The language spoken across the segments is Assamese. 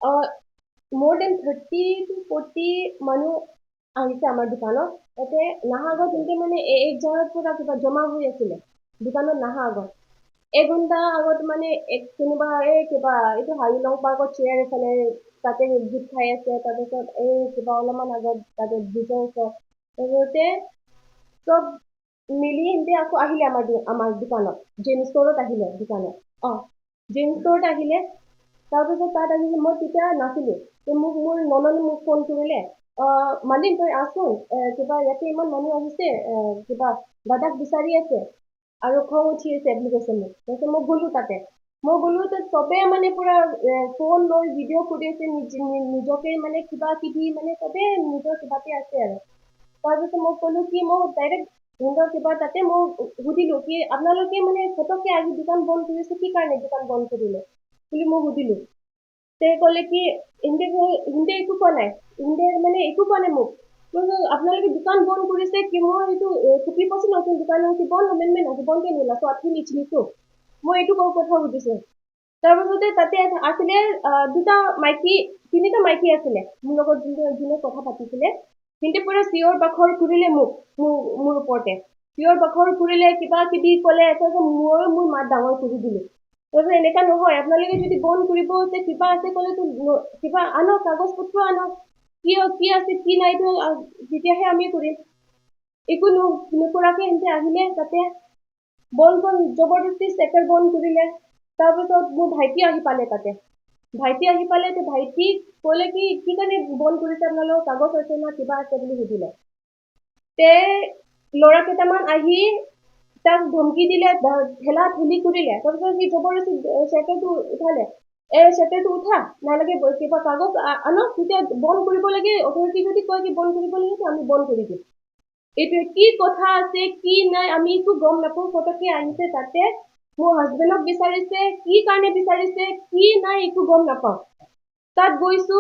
More than 30 to 40 মানুহ আহিছে আমাৰ দোকানত। তাতে নাহা আগত সিহঁতে মানে এক জাগাত পুৰা কিবা জমা হৈ আছিলে। দোকানত নাহা আগত এঘণ্টা আগত মানে এক কোনোবা এই কিবা এইটো হাৰিলং পাৰ্কত চেয়াৰ এইফালে তাতে গোট খাই আছে। তাৰপিছত এই কিবা অলপমান আগত তাতে ব্ৰিজৰ ওচৰত, তাৰপিছতে চব মিলি সিহঁতে আকৌ আহিলে আমাৰ দোকানত, জেন ষ্ট'ৰত আহিলে দোকানত। অঁ, জেন ষ্ট'ৰত আহিলে। তাৰপিছত তাত আহিলে, মই তেতিয়া নাছিলোঁ। মোক মোৰ নননে মোক ফোন কৰিলে, "মালিক, তই আহচোন, কিবা ইয়াতে ইমান মানুহ আহিছে, কিবা দাদাক বিচাৰি আছে আৰু খং উঠি আছে" বুলি কৈছে মোক। তাৰপিছত মই গ'লো তাতে। মই গ'লো, তাত চবে মানে পুৰা ফোন লৈ ভিডিঅ' কৰি আছে, নিজকে মানে কিবা কিবি মানে চবে নিজৰ কিবাতে আছে। আৰু তাৰপিছত মই ক'লো কি, মই ডাইৰেক্ট সিহঁতৰ কিবা তাতে মই সুধিলো কি, আপোনালোকে মানে ফটককে আহি দোকান বন্ধ কৰিছে, কি কাৰণে দোকান বন্ধ কৰিলে বুলি মই সুধিলো। তে ক'লে কি, সিহঁতে একো কোৱা নাই, সিহঁতে মানে একো কোৱা নাই মোক। মই, আপোনালোকে দোকান বন্ধ কৰিছে কি, মই এইটো কুপি পাইছো, নতুন দোকান বন্ধ বন্ধ নিচিনিছো, মই এইটো কথা সুধিছো। তাৰপাছতে তাতে আছিলে দুটা মাইকী, তিনিটা মাইকী আছিলে মোৰ লগত, যোনে যোনে কথা পাতিছিলে। সিহঁতে পুৰা চিঞৰ বাখৰ কৰিলে মোক, মোৰ ওপৰতে চিঞৰ বাখৰ কৰিলে, কিবা কিবি ক'লে। তাৰপিছত ময়ো মোৰ মাত ডাঙৰ কৰি দিলো। তাৰপিছত এনেকা নহয়, আপোনালোকে যদি বন্ধ কৰিব আছে, কিবা আছে ক'লেতো কিবা আনক, কাগজ পত্ৰ আনক, কি কি আছে কি নাই এইটো তেতিয়াহে আমি কৰিম। একো নকৰাকে সিহঁতে আহিলে তাতে, বন্ধ জবৰদস্তি চেটাৰ বন্ধ কৰিলে। তাৰপিছত মোৰ ভাইটি আহি পালে তাতে। ভাইটি আহি পালে, ভাইটিক ক'লে কি, কি কাৰণে বন্ধ কৰিছে, আপোনালোকৰ কাগজ আছে না কিবা আছে বুলি সুধিলে। তে ল'ৰা কেইটামান আহি তাক ধমকি দিলে, ঠেলা ঠেলি কৰিলে। তাৰপিছত সি জবৰদস্তি শ্বেটাৰটো উঠালে। "এই শ্বেটাৰটো উঠা, নালাগে, কিবা কাগজ আনক, তেতিয়া বন্ধ কৰিব লাগে। অথৰিটি যদি কয় কি বন্ধ কৰিব লাগে, আমি বন্ধ কৰি দিম।" এইটোৱে কি কথা আছে কি নাই আমি একো গম নাপাওঁ। ফটককে আহিছে তাতে, মোৰ হাজবেণ্ডক বিচাৰিছে, কি কাৰণে বিচাৰিছে কি নাই একো গম নাপাওঁ। তাত গৈছো,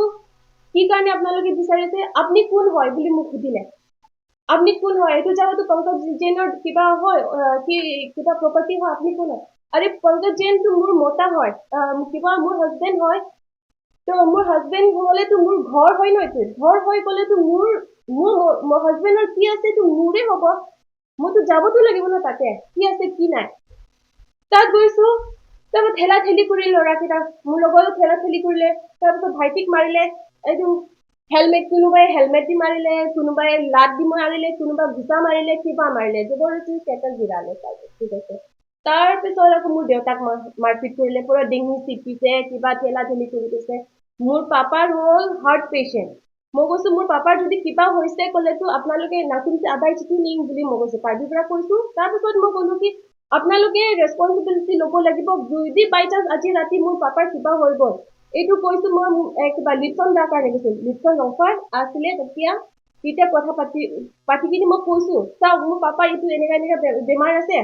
কি কাৰণে আপোনালোকে বিচাৰিছে, আপুনি কোন হয় বুলি মোক সুধিলে। আপুনি কোন হয়, এইটো জাগাটো পংকজ জৈনৰ কিবা হয়, কি কিবা প্ৰপাৰ্টি হয়, আপুনি কোন হয়? আৰে, পংকজ জৈনটো মোৰ মতা হয়, কিবা মোৰ হাজবেণ্ড হয়। তো মোৰ হাজবেণ্ড হ'লেতো মোৰ ঘৰ হয় ন? এইটো ঘৰ হৈ গ'লেতো মোৰ হাজবেণ্ডৰ কি আছে এইটো মোৰে হ'ব। মইতো যাবতো লাগিব ন তাতে, কি আছে কি নাই। তাত গৈছো, তাৰপিছত ঠেলা ঠেলি কৰি ল'ৰাকেইটা মোৰ লগতো ঠেলা ঠেলি কৰিলে। তাৰপিছত ভাইটিক মাৰিলে। এইটো হেলমেট, কোনোবাই হেলমেট দি মাৰিলে, কোনোবাই লাত দি মাৰিলে, কোনোবাই ঘোচা মাৰিলে, কিবা মাৰিলে, জবৰদস্তি চেটাৰ গিৰালে। ঠিক আছে, তাৰপিছত আকৌ মোৰ দেউতাক মাৰপিট কৰিলে, পুৰা ডিঙি চিপিছে, কিবা ঠেলা ঠেলি কৰি দিছে। মোৰ পাপাৰ হ'ল হাৰ্ট পেচেণ্ট। মই কৈছো, মোৰ পাপাৰ যদি কিবা হৈছে ক'লেতো আপোনালোকে নাকুমছে আদাই চিঠি নিং বুলি মই কৈছো, পাৰ্টিৰ পৰা কৈছো। তাৰপিছত মই ক'লো কি, আপোনালোকে ৰেচপনচিবিলিটি ল'ব লাগিব যদি বাই চান্স আজি ৰাতি মোৰ পাপাৰ কিবা হৈ গ'ল। এইটো কৈছো মই কিবা লিপচন দাৰ কাৰণে কৈছো। লিপচন অফাৰ আছিলে তেতিয়া। তেতিয়া কথা পাতি পাতি কিনি মই কৈছো, চাওক, মোৰ পাপাৰ এইটো এনেকা এনেকা বেমাৰ আছে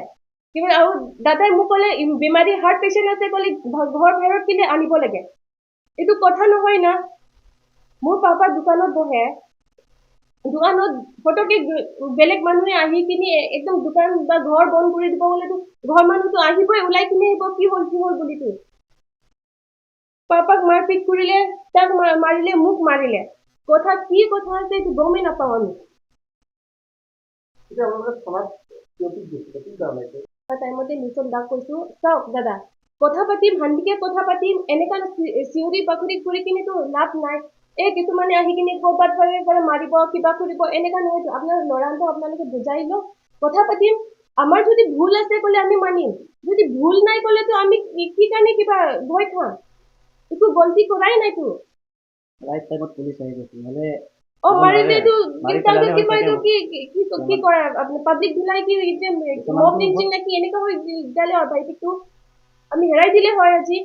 কিবা। আৰু দাদাই মোক ক'লে, বেমাৰী হাৰ্ট পেচেণ্ট আছে ক'লে ঘৰ বাহিৰত কেলে আনিব লাগে? এইটো কথা নহয় না। মোৰ পাপা দোকানত বহে, দোকানত ফটকে বেলেগ মানুহে আহি কিনি একদম দোকান বা ঘৰ বন্ধ কৰি দিব গ'লেতো ঘৰ মানুহতো আহিবই, ওলাই কিনি আহিব, কি হ'ল কি হ'ল বুলিতো। পাপাক মাৰপিট কৰিলে, তাক মাৰিলে, মোক মাৰিলে। কথা কি কথা আছে এইটো গমেই নাপাওঁ আমি। এতিয়া আপোনালোকে থানাত কিয় গৈছিলে, কি কাৰণে? টাইমতে লিপচন দাক কৈছো, চাওক দাদা, কথা পাতিম, শান্তিকে কথা পাতিম। এনেকা চিঞৰি বাখৰি কৰি কিনিতো লাভ নাই। এই কিছুমানে আহি কিনি ক'ৰবাত পৰা মাৰিব, কিবা কৰিব, এনেকা নহয়তো। আপোনাৰ ল'ৰাটো আপোনালোকে বুজাই লওক, কথা পাতিম। আমাৰ যদি ভুল আছে ক'লে আমি মানিম, যদি ভুল নাই ক'লেতো আমি কি কাৰণে কিবা ভয় খাম? একো গলতি কৰাই নাইতো। ৰাইট টাইমত পুলিচ আহি গৈছে, নহ'লে অ মাৰিলেতো মাৰি তাতে পেলালে কিবা হয় এইটো চাগে। কি কি কি কৰে আপুনি, পাব্লিক ধুলাই কি যে মব লিঞ্চিং নাকি এনেকা হৈ গ'লে হয়, ভাইটিকটো আমি হেৰাই দিলে হয় আজি।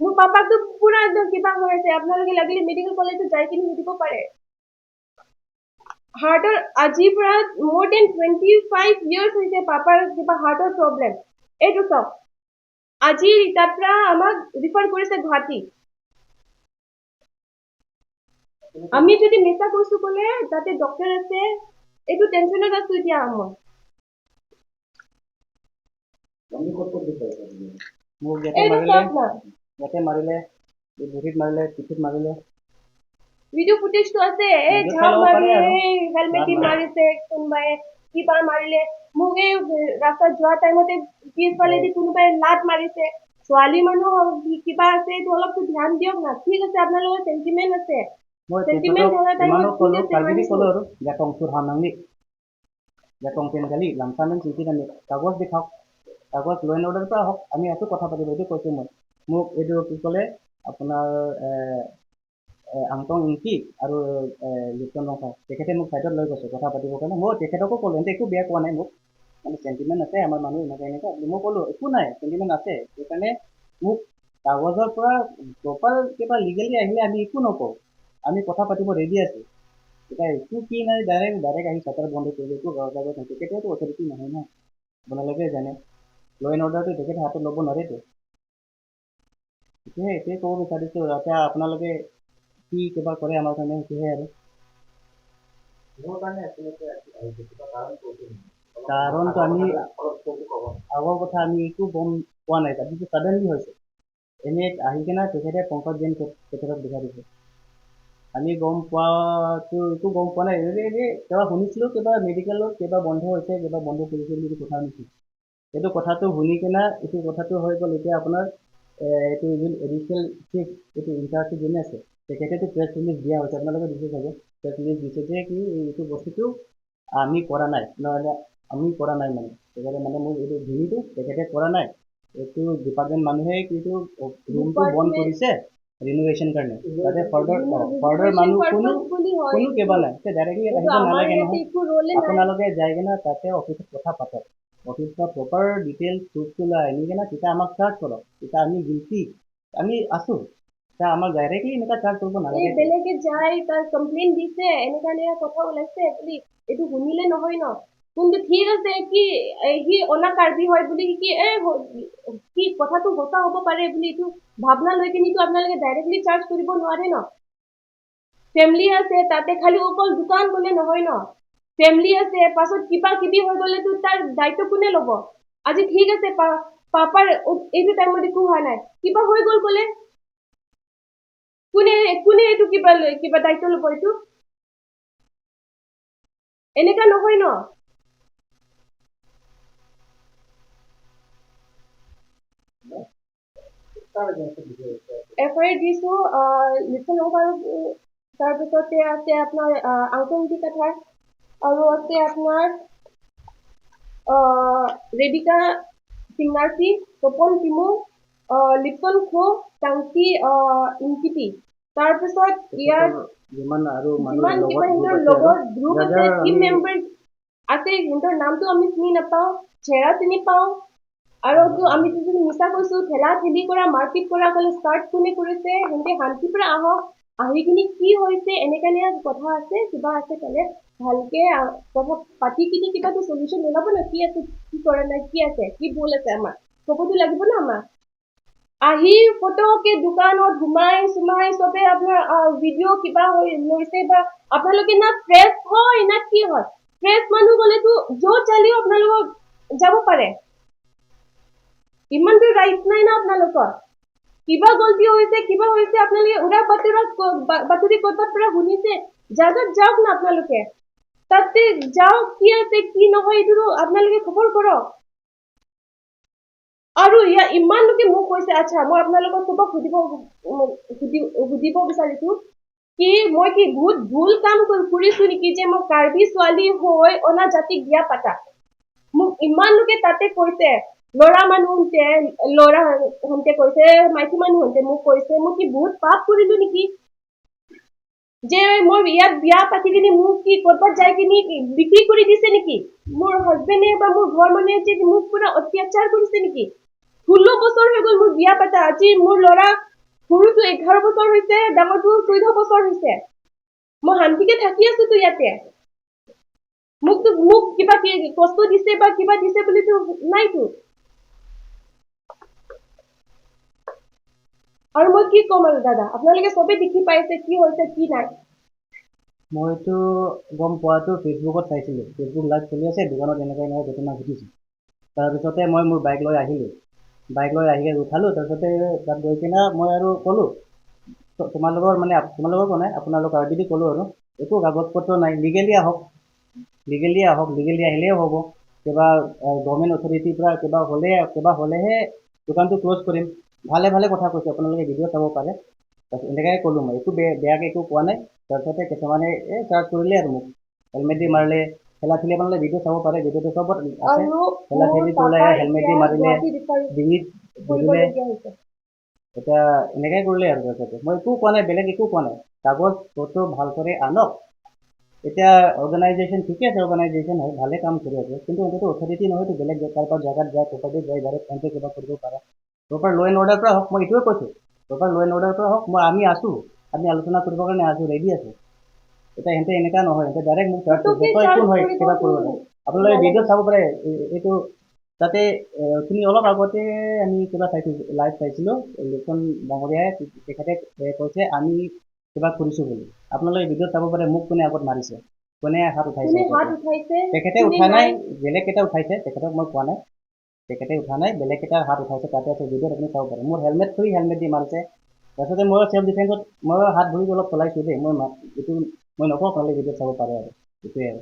মোৰ পাপাকতো পুৰা একদম কিবা হৈ আছে। আপোনালোকে লাগিলে মেডিকেল কলেজত যাই কিনি সুধিব পাৰে। হাৰ্টৰ আজিৰ পৰা মোৰ then 25 years হৈছে পাপাৰ কিবা হাৰ্টৰ প্ৰব্লেম। এইটো চাওক, আজি তাৰ পৰা আমাক ৰিফাৰ কৰিছে গুৱাহাটী। আমি যদি মিছা কৈছো ক'লে তাতে ডক্তৰ আছে। এইটো টেনচনত আছো এতিয়া মই। আপুনি ক'ত ক'ত দুখ পাইছে? মোক ইয়াতে এইটো মাৰিলে। চাওক না। ইয়াতে মাৰিলে। ভৰিত মাৰিলে, পিঠিত মাৰিলে। ভিডিঅ' ফুটেজটো আছে। এই ভিডিঅ' চাই ঝাপ ল'ব মাৰি পাৰে আৰু। এই হেলমেট দি ঝাপ মাৰে। মাৰিছে কোনোবাই, কিবা মাৰিলে। মোক এই ৰাস্তাত যোৱা টাইমতে পিছফালেদি কোনোবাই লাত মাৰিছে। ছোৱালী মানুহ কিবা আছে, এইটো অলপতো ধ্যান দিয়ক না। ঠিক আছে, আপোনালোকৰ চেণ্টিমেণ্ট আছে, মই চেণ্টিমেণ্ট তেখেতক থকা টাইমত ইমানো ঠিক ক'লো, আছে, কাৰ্বিদি মানিছো। ক'লো আৰু জাকং চুৰ হানাংনি জাকং পেনগালি লামচামেন চিন্তি কাগজ দেখাওক, কাগজ ল এণ্ড অৰ্ডাৰ পৰা আহক, আমি আছোঁ কথা পাতিব, এইটো কৈছোঁ মই। মোক এইটো কি ক'লে আপোনাৰ আংটং ইংকি আৰু লিপ্তন ৰংখা, তেখেতে মোক ছাইডত লৈ গৈছে কথা পাতিবৰ কাৰণে। মই তেখেতকো ক'লোঁ, সিহঁতে একো বেয়া কোৱা নাই মোক, মানে চেণ্টিমেণ্ট আছে আমাৰ মানুহ এনেকুৱা এনেকুৱা বুলি। মই ক'লোঁ একো নাই, চেণ্টিমেণ্ট আছে, সেইকাৰণে মোক কাগজৰ পৰা প্ৰপাৰ কিবা লিগেলি আহিলে আমি একো নকওঁ, আমি কথা পাতিব ৰেডি আছোঁ। এতিয়া একো কি নাই, ডাইৰেক্ট ডাইৰেক্ট আহি চাটাৰ বন্ধ কৰিলে, একো কাগজ নাই। তেখেতেতো অথৰিটি নহয় ন, আপোনালোকে জানে, ল এণ্ড অৰ্ডাৰটো তেখেতে হাতত ল'ব নোৱাৰেতো। সেইটোহে এইটোৱে ক'ব বিচাৰিছোঁ। এতিয়া আপোনালোকে কি কিবা কৰে আমাৰ কাৰণে সেইটোহে আৰু। কিহৰ কাৰণে আচলতে আজি আহিছে, কিবা কাৰণ কৈছে নেকি? অলপ কাৰণটো আগৰ আমি কথাটো অলপ ষ্টৰিটো ক'ব। আগৰ কথা আমি একো গম পোৱা নাই, আজিতো ছাডেনলি হৈছে। এনেই আহি কিনে তেখেতে পংকজ জৈন তেখেতক দেখাই দিছে। আমি গম পোৱাটো একো গম পোৱা নাই। এনেই এনেই কিবা শুনিছিলোঁ, কিবা মেডিকেলত কিবা বন্ধ হৈছে, কিবা বন্ধ কৰিছে বুলি কথা শুনিছিলোঁ। এইটো কথাটো শুনি কিনে এইটো কথাটো হৈ গ'ল। এতিয়া আপোনাৰ এইটো যোন এডিচনেল চিফ, এইটো ইনচাৰ্জ যোনে আছে, তেখেতেতো প্ৰেছ ৰিলিজ দিয়া হৈছে, আপোনালোকে দিছে চাগে, প্ৰেছ ৰিলিজ দিছে যে কি এইটো বস্তুটো আমি কৰা নাই, নহ'লে আমি কৰা নাই, মানে তেখেতে মানে মোৰ এইটো ভিনিটো তেখেতে কৰা নাই, এইটো ডিপাৰ্টমেণ্ট মানুহে কিন্তু ৰুমটো বন্ধ ডিপাৰ্টমেণ্ট কৰিছে ৰিনোভেশ্যন কাৰণে, তাতে ফাৰ্ডাৰ ফাৰ্ডাৰ ৰিনোভেশ্যন মানুহ কোনো পাৰপাছ বুলি হয় কোনো এইটো। কিবা নাই, ডাইৰেক্টলি ইয়াত এইটো আহিব আমাৰ নালাগে ইয়াতে নহয়। একো ৰোলে নাই। আপোনালোকে যাই কিনে তাতে অফিচত কথা পাতক, অফিচৰ প্ৰপাৰ ডিটেইলছ প্ৰুফটো লৈ আনি কিনে তেতিয়া আমাক চাৰ্জ কৰক, তেতিয়া আমি গিল্টি আমি আছোঁ, তেতিয়া আমাক ডাইৰেক্টলি এনেকুৱা চাৰ্জ কৰিব এই নালাগে। বেলেগে যায় তাৰ কমপ্লেইন দিছে, এনেকা এনেকা কথা ওলাইছে বুলি এইটো শুনিলে নহয় ন। কিন্তু ঠিক আছে কি সি অনা কাৰ্বি হয় বুলি কি এই কি কথাটো সঁচা হ'ব পাৰে বুলি এইটো ভাৱনা লৈ কিনিতো আপোনালোকে ডাইৰেক্টলি চাৰ্জ কৰিব নোৱাৰে ন। ফেমিলি আছে তাতে, খালি অকল দোকান গ'লে নহয় ন, ফেমিলি আছে, পাছত কিবা কিবি হৈ গ'লেতো তাৰ দায়িত্ব কোনে ল'ব? আজি ঠিক আছে পাপাৰ এইটো টাইমত একো হোৱা নাই, কিবা হৈ গ'ল ক'লে কোনে কোনে এইটো কিবা কিবা দায়িত্ব ল'ব? এইটো এনেকা নহয় ন। কাৰ এগেইনষ্টত দিছে? এফ I R দিছোঁ লিচন আৰু তাৰপিছতে আছে আপোনাৰ আংকংটি কাথাৰ আৰু আছে আপোনাৰ ৰেবিকা সিংনাৰ্চি, তপন তিমু, লিপন খো, টাংটি ইংকিটি। তাৰপিছত ইয়াত তেখেতৰ যিমান আৰু মানুহ যিমান লগত কিবা গ্ৰুপ সিহঁতৰ আছে আৰু লগৰ গ্ৰুপ যাৰ আছে, যাৰ টিম আমি মেম্বাৰ আছে, সিহঁতৰ নামটো আমি চিনি নাপাওঁ, চেহেৰা চিনি পাওঁ। আৰু তো আমি যদি মিছা কৈছো, ঠেলা ঠেলি কৰা, মাৰপিট কৰা ক'লে ষ্টাৰ্ট কোনে কৰিছে? সিহঁতে শান্তিৰ পৰা আহক, আহি কিনি কি হৈছে এনেকা এনেকা কথা আছে কিবা আছে ক'লে ভালকে কথা পাতি কিনি কিবাটো চলিউশ্যন ওলাব ন। কি আছে, কি কৰা নাই, কি আছে, কি ভুল আছে আমাৰ ক'বতো লাগিব ন। আমাক আহি ফটকে দোকানত সোমাই চোমাই চবে আপোনাৰ ভিডিঅ' কিবা হৈ লৈছে বা আপোনালোকে না প্ৰেছ হয় না কি হয়? প্ৰেছ মানুহ গ'লেতো য'ত চালেও আপোনালোকক যাব পাৰে, ইমানটো ৰাইট নাই না আপোনালোকৰ। কিবা গলতি হৈছে, কিবা হৈছে, আপোনালোকে উৰা বাতৰা বাতৰি ক'ৰবাত পৰা শুনিছে, জাগাত যাওক না আপোনালোকে, তাতে যাওক, কি আছে কি নহয় এইটোতো আপোনালোকে খবৰ কৰক। আৰু ইয়াত ইমান লোকে মোক কৈছে। আচ্ছা, মই আপোনালোকক চবক সুধিব বিচাৰিছো কি মই কি বহুত ভুল কাম কৰিছো নেকি যে মই কাৰ্বি ছোৱালী হৈ অনা জাতিক বিয়া পাতা? মোক ইমান লোকে তাতে কৈছে, ল'ৰা মানুহতে ল'ৰা হন্তে কৈছে, মাইকী মানুহতে মোক কৈছে, মই কি বহুত পাপ কৰিলো নেকি যে মই ইয়াত বিয়া পাতি কিনি মোক কি ক'ৰবাত যাই কিনি বিক্ৰী কৰি দিছে নেকি মোৰ হাজবেণ্ডে বা মোৰ ঘৰ মানুহে, যে মোক পুৰা অত্যাচাৰ কৰিছে নেকি? 16 বছৰ হৈ গ'ল মোৰ বিয়া পাতা। আজি মোৰ ল'ৰা সৰুটো 11 বছৰ হৈছে, ডাঙৰটো 14 বছৰ হৈছে। মই শান্তিকে থাকি আছোতো ইয়াতে। মোকতো মোক কিবা কি কষ্ট দিছে বা কিবা দিছে বুলিতো নাইতো। আৰু মই কি ক'ম আৰু দাদা, আপোনালোকে চবে দেখি পাইছে কি হৈছে কি নাই। মইতো গম পোৱাটো ফেচবুকত চাইছিলোঁ, ফেচবুক লাইভ চলি আছে, দোকানত এনেকুৱা এনেকুৱা ঘটনা ঘটিছে। তাৰপিছতে মই মোৰ বাইক লৈ আহিলোঁ, বাইক লৈ আহি উঠালোঁ, তাৰপিছতে তাত গৈ কিনে মই আৰু ক'লোঁ তোমালোকৰ মানে তোমালোকৰ কোৱা নাই, আপোনালোক আৰ বি ডি ক'লোঁ আৰু একো কাগজ পত্ৰ নাই, লিগেলি আহক, লিগেলি আহক, লিগেলি আহিলেও হ'ব। কিবা গভৰ্ণমেণ্ট অথৰিটিৰ পৰা কিবা হ'লে, কিবা হ'লেহে দোকানটো ক্ল'জ কৰিম। ভালে ভালে কথা কৈছোঁ, আপোনালোকে ভিডিঅ' চাব পাৰে। তাৰপিছত এনেকুৱাই ক'লোঁ মই, একো বেয়াকৈ একো কোৱা নাই। তাৰপিছতে কিছুমানে এই চাৰ্জ কৰিলে আৰু মোক হেলমেট দি মাৰিলে, ঠেলা ঠেলি। আপোনালোকে ভিডিঅ' চাব পাৰে, ভিডিঅ'টো চবত আছে। আৰু ঠেলা মোৰ ঠেলি কৰিলে, পাপা হেলমেট দি এতিয়া মাৰিলে, গুৱাহাটী ৰিফাৰ ডিঙিত ধৰিলে, কৰিবলগীয়া হৈছে। এতিয়া এনেকুৱাই কৰিলে আৰু। তাৰপিছতে মই একো কোৱা নাই, বেলেগ একো কোৱা নাই, কাগজ পত্ৰ ভাল কৰি আনক। এতিয়া অৰ্গেনাইজেশ্যন ঠিকে আছে, অৰ্গেনাইজেশ্যন হয়, ভালে কাম কৰি আছে, কিন্তু সিহঁতেতো অথৰিটি নহয়তো। বেলেগ কাৰোবাৰ জেগাত যায়, প্ৰপাৰ্টিত যায়, ডাইৰেক্ট সিহঁতে কিবা কৰিব পাৰে। প্ৰপাৰ ল' এণ্ড অৰ্ডাৰ পৰা হওক, মই এইটোৱে কৈছোঁ, প্ৰপাৰ ল' এণ্ড অৰ্ডাৰ পৰা হওক। মই আমি আছোঁ, আমি আলোচনা কৰিবৰ কাৰণে আছোঁ, ৰেডি আছোঁ। এতিয়া সিহঁতে এনেকুৱা নহয়, সিহঁতে ডাইৰেক্ট মোক চাৰ্জ ফটককে কৰিছে, তই একো চাৰ্জ নহয়, কিবা কৰিবতো কৰিব লাগে। আপোনালোকে নালাগে। ভিডিঅ'ত চাব পাৰে। এইটো তাতে তুমি অলপ আগতে আমি কিবা চাইছোঁ, লাইভ চাইছিলোঁ, লোচন ডাঙৰীয়াই তেখেতে কৈছে আমি কিবা কৰিছোঁ বুলি। আপোনালোকে ভিডিঅ'ত চাব পাৰে মোক কোনে আগত মাৰিছে, কোনে হাত উঠাইছে। কোনে হাত আগতে উঠাইছে, তেখেতে কোনে উঠা নাই, নাই। বেলেগ কেইটা উঠাইছে, তেখেতক মই কোৱা নাই। তেখেতে উঠা নাই, বেলেগ কেইটাৰ হাত উঠাইছে, তাতে আছে ভিডিঅ'ত, আপুনি চাব পাৰে। মোৰ হেলমেট খুলি হেলমেট দি মাৰিছে। তাৰপিছতে ময়ো চেল্ফ ডিফেন্সত ময়ো হাত ভৰি অলপ চলাইছোঁ দেই। মই এইটো মই নকওঁ, আপোনালোকে ভিডিঅ'ত চাব পাৰে আৰু এইটোৱে আৰু।